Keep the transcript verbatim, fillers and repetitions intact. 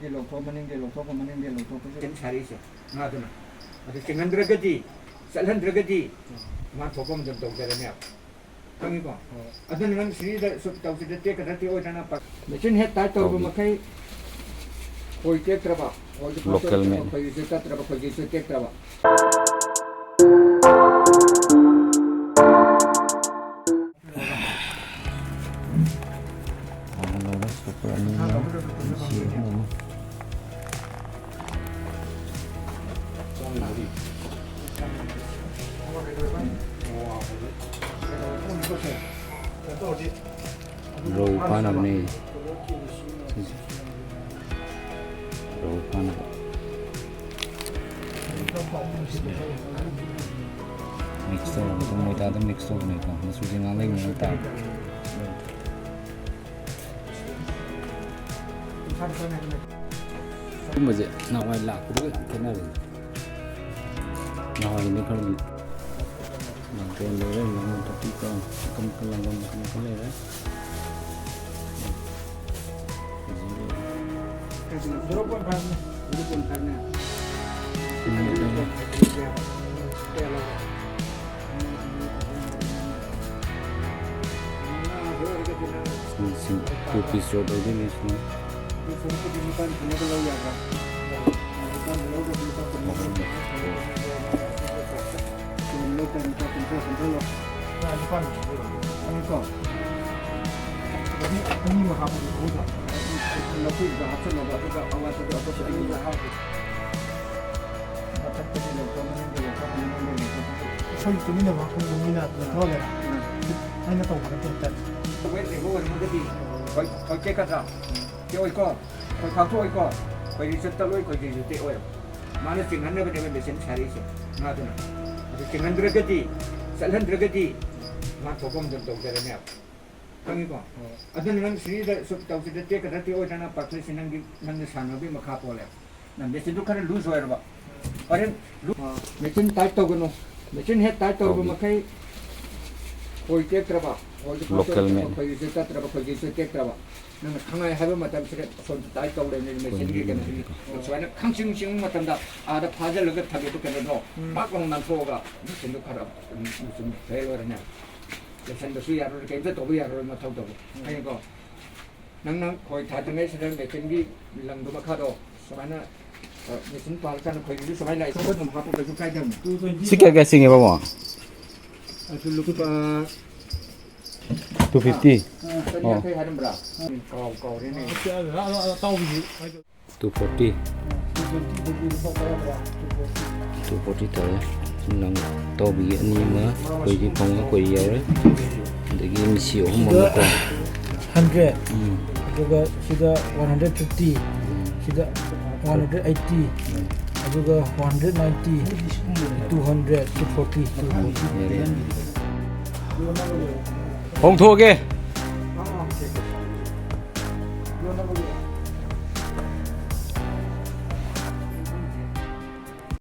ꯂꯧꯊꯣꯛ, ꯃꯅꯤꯡꯗꯤ ꯂꯧꯊꯣꯛꯄ, ꯃꯅꯤꯡꯗꯤ ꯂꯧꯊꯣꯛꯄꯁꯨ꯫ ꯁꯦꯝ ꯁꯥꯔꯛꯏꯁꯦ ꯉꯥꯗꯨꯅ꯫ ꯑꯗꯨ ꯆꯤꯡꯍꯟꯗ꯭ꯔꯒꯗꯤ, ꯆꯠꯍꯟꯗ꯭ꯔꯒꯗꯤ, ꯎꯝ꯫ ꯃꯥ ꯊꯣꯛꯄ ꯑꯃ ꯑꯗꯨꯝ ꯇꯧꯖꯔꯅꯦꯕ꯫ ꯈꯪꯉꯤꯀꯣ? ꯍꯣꯏ꯫ ꯑꯗꯨꯅ ꯅꯪ ꯁꯤꯗ ꯁꯨꯝ ꯇꯧꯁꯤꯗ ꯇꯦꯛꯀꯗ꯭ꯔꯥ ꯇꯦꯛꯑꯣꯏꯗ꯭ꯔꯅ ꯄꯥ-, ꯃꯦꯆꯤꯟ ꯍꯦꯠ ꯇꯥꯏꯠ ꯇꯧꯕ ꯇꯧꯕꯤ꯫ ꯃꯈꯩ ꯈꯣꯏ ꯇꯦꯛꯇ꯭ꯔꯕ, ꯈꯣꯏꯁꯨ ꯂꯣꯀꯦꯜ ꯃꯦꯠꯅꯤ꯫ ꯈꯣꯏꯁꯨ ꯆꯠꯇ꯭ꯔꯕ, ꯈꯣꯏꯁꯨ ꯇꯦꯛꯇ꯭ꯔꯕ꯫ ꯑꯥ, ꯂꯧꯔꯦ꯫ ꯁꯣꯛꯄꯔ ꯑꯅꯤ ꯑꯃ, ꯃꯁꯤ ꯑꯍꯨꯝ ꯑꯃ꯫ ꯔꯧ ꯐꯥꯅꯕꯅꯦ꯫ ꯁꯤꯁꯦ꯫ ꯔꯧ ꯐꯥꯅꯕ꯫ ꯃꯤꯛꯁ ꯇꯧꯔꯒ ꯑꯗꯨꯝ ꯃꯣꯏꯗꯥꯗ ꯃꯤꯛꯁ ꯇꯧꯕꯅꯦꯀꯣ꯫ ꯃꯆꯨꯁꯦ ꯉꯥꯡꯂꯩ ꯉꯥꯡꯂꯩ ꯇꯥꯕ꯫ ꯁꯤꯒꯨꯝꯕꯁꯦ ꯅꯍꯥꯟꯋꯥꯏ ꯂꯥꯛꯄꯗꯨꯒ ꯌꯥꯝ ꯈꯦꯠꯅꯔꯦ꯫ ꯅꯍꯥꯟꯋꯥꯏꯗꯤ ꯈꯔꯗꯤ ꯂꯥꯡꯒꯣꯜ ꯂꯩꯔꯦ, ꯂꯥꯡꯒꯣꯜ ꯊꯣꯛꯄꯤ ꯀꯣ, ꯃꯈꯜ ꯃꯈꯜ ꯂꯥꯡꯒꯣꯜ ꯃꯈꯜ ꯃꯈꯜ ꯂꯩꯔꯦ꯫ ꯍꯧꯖꯤꯛ ꯀꯩꯅꯣ, zero point five ꯅꯦ, zero point five ꯅꯦ꯫ ꯎꯝ, ꯎꯝ꯫ ꯁꯤ, ꯁꯤ two piece roll ꯑꯣꯏꯗꯣꯏꯅꯦ ꯁꯤꯅ꯫ ꯃꯊꯛꯇꯗꯤ ꯂꯧꯊꯣꯛ, ꯃꯅꯤꯡꯗ ꯂꯧꯊꯣꯛ, ꯃꯅꯤꯡꯗ ꯂꯧꯊꯣꯛ꯫ ꯑꯩꯈꯣꯏ ꯇꯨꯃꯤꯟꯅꯕ ꯃꯐꯝꯗ ꯃꯤꯅ ꯂꯧꯊꯣꯛꯑꯒꯦꯔꯥ? ꯎꯝ꯫ ꯑꯩꯅ ꯇꯧꯕ ꯅꯠꯇꯦ ꯍꯥꯏꯇꯥꯔꯦ꯫ ꯋꯦꯠ ꯂꯩꯕ ꯑꯣꯏꯔꯝꯃꯒꯗꯤ ꯈꯣꯏ, ꯈꯣꯏ ꯇꯦꯛꯀꯗ꯭ꯔꯥ? ꯇꯦꯛꯑꯣꯏꯀꯣ? ꯈꯣꯏ ꯈꯥꯛꯇꯣꯛꯑꯣꯏꯀꯣ? ꯈꯣꯏꯔꯤꯁꯨ ꯇꯠꯂꯣꯏ, ꯈꯣꯏꯔꯤꯁꯨ ꯇꯦꯛꯑꯣꯏ꯫ ꯃꯥꯅ ꯆꯤꯡꯍꯟꯅꯕꯅꯦꯕ ꯃꯦꯆꯤꯟ ꯁꯥꯔꯤꯁꯦ ꯉꯥꯗꯨꯅ꯫ ꯑꯗꯨ ꯆꯤꯡꯍꯟꯗ꯭ꯔꯒꯗꯤ, ꯆꯠꯍꯟꯗ꯭ꯔꯒꯗꯤ ꯃꯥ ꯊꯣꯛꯐꯝ ꯑꯗꯨꯝ ꯇꯧꯖꯔꯅꯦꯕ꯫ ꯈꯪꯉꯤꯀꯣ? ꯍꯣꯏ꯫ ꯑꯗꯨꯅ ꯅꯪ ꯁꯤꯗ ꯁꯨꯝ ꯇꯧꯁꯤꯗ ꯇꯦꯛꯀꯗ꯭ꯔꯥ ꯇꯦꯛꯑꯣꯏꯗ꯭ꯔꯅ ꯄꯥꯊꯣꯛꯏꯁꯦ ꯅꯪꯒꯤ, ꯅꯪꯒꯤ ꯁꯥꯟꯅꯕꯒꯤ ꯃꯈꯥ ꯄꯣꯜꯂꯦ꯫ ꯅꯪ ꯃꯦꯆꯤꯟꯗꯨ ꯈꯔ ꯂꯨꯖ ꯑꯣꯏꯔꯕ꯫ ꯍꯣꯔꯦꯟ ꯂꯨ-, ꯑꯥ꯫ ꯃꯦꯆꯤꯟ ꯇꯥꯏꯠ ꯇꯧꯒꯅꯨ꯫ ꯃꯦꯆꯤꯟ ꯍꯦꯛ ꯇꯥꯏꯠ ꯇꯧꯔꯕ ꯇꯧꯒꯦ꯫ ꯃꯈꯩ ꯈꯣꯏ ꯇꯦꯛꯇ꯭ꯔꯕ, ꯈꯣꯏꯁꯨ ꯂꯣꯀꯦꯜ ꯃꯦꯠ꯫ ꯈꯣꯏꯁꯨ ꯆꯠꯇ꯭ꯔꯕ, ꯈꯣꯏꯁꯨ ꯇꯦꯛꯇ꯭ꯔꯕ꯫ ꯅꯪꯅ ꯈꯪꯉꯥꯏ ꯍꯥꯏꯕ ꯃꯇꯝꯁꯤꯗ ꯑꯁꯣꯝꯗ ꯇꯥꯏ ꯇꯧ ꯂꯩꯔꯝꯃꯤ ꯃꯦꯆꯤꯟꯒꯤ ꯀꯩꯅꯣꯁꯤꯅꯤ꯫ ꯁꯨꯃꯥꯏꯅ ꯈꯪꯆꯤꯡ ꯆꯤꯡꯕ ꯃꯇꯝꯗ ꯑꯥꯗ ꯐꯥꯖꯤꯜꯂꯒ ꯊꯝꯃꯤꯕ ꯀꯩꯅꯣꯗꯣ ꯎꯝ꯫ ꯄꯥꯛ ꯂꯥꯎꯅ ꯅꯥꯟꯊꯣꯛꯑꯒ ꯃꯦꯆꯤꯟꯗꯣ ꯈꯔ, ꯎꯝ, ꯃꯦꯆꯤꯟ ꯐꯦꯜ ꯑꯣꯏꯔꯅꯦ꯫ ꯂꯣꯏꯁꯟꯕꯁꯨ ꯌꯥꯔꯣꯏ, ꯀꯩꯝꯇ ꯇꯧꯕ ꯌꯥꯔꯣꯏ ꯃꯊꯧ ꯇꯧꯕ꯫ ꯎꯝ꯫ ꯈꯪꯉꯦꯀꯣ? ꯅꯪꯅ ꯈꯣꯏ ꯊꯥꯗ꯭ꯔꯤꯉꯩꯁꯤꯗ ꯃꯦꯆꯤꯟꯒꯤ ꯂꯪꯗꯣ ꯃꯈꯥꯗꯣ ꯁꯨꯃꯥꯏꯅ, ꯑ, ꯃꯦꯆꯤꯟ ꯄꯥꯜꯂꯀꯥꯟꯗ ꯈꯣꯏꯒꯤꯁꯨ ꯁꯨꯃꯥꯏꯅ ꯂꯥꯛꯏ꯫ ꯈꯔ ꯑꯗꯨꯝ ꯍꯥꯞꯄ ꯀꯩꯁꯨ ꯀꯥꯏꯗꯕꯅꯤ꯫ ꯁꯤ ꯀꯌꯥ ꯀꯌꯥ ꯆꯤꯡꯉꯦꯕ, ꯃꯣ? ꯑꯗꯨ ꯂꯨꯄꯥ two fifty? ꯆꯅꯤ ꯌꯥꯡꯈꯩ ꯍꯥꯏꯔꯝꯕ꯭ꯔꯥ? ꯎꯝ, ꯀꯥꯎ-, ꯀꯥꯎꯔꯦꯅꯦ꯫ ꯑꯇꯥꯎꯕꯤꯗꯤ? Two forty꯫ Two forty ꯇꯧꯔꯦ꯫ ꯅꯪ ꯑꯇꯥꯎꯕꯤꯒꯤ ꯑꯅꯤ ꯑꯃ, ꯑꯩꯈꯣꯏꯗꯤ ꯐꯪꯉ ꯑꯩꯈꯣꯏ ꯌꯥꯎꯔꯦ꯫ ꯑꯗꯒꯤ ꯃꯤꯁꯤ ꯑꯍꯨꯝ ꯑꯃꯀꯣ꯫ Hundred꯫ ꯎꯝ꯫ ꯑꯗꯨꯒ ꯁꯤꯗ one hundred fifty, ꯁꯤꯗ one hundred eighty, ꯑꯗꯨꯒ one hundred ninety, two hundred, two forty, two forty꯫ ꯌꯥꯔꯦ꯫ ꯍꯣꯡꯊꯣꯛꯑꯒꯦ꯫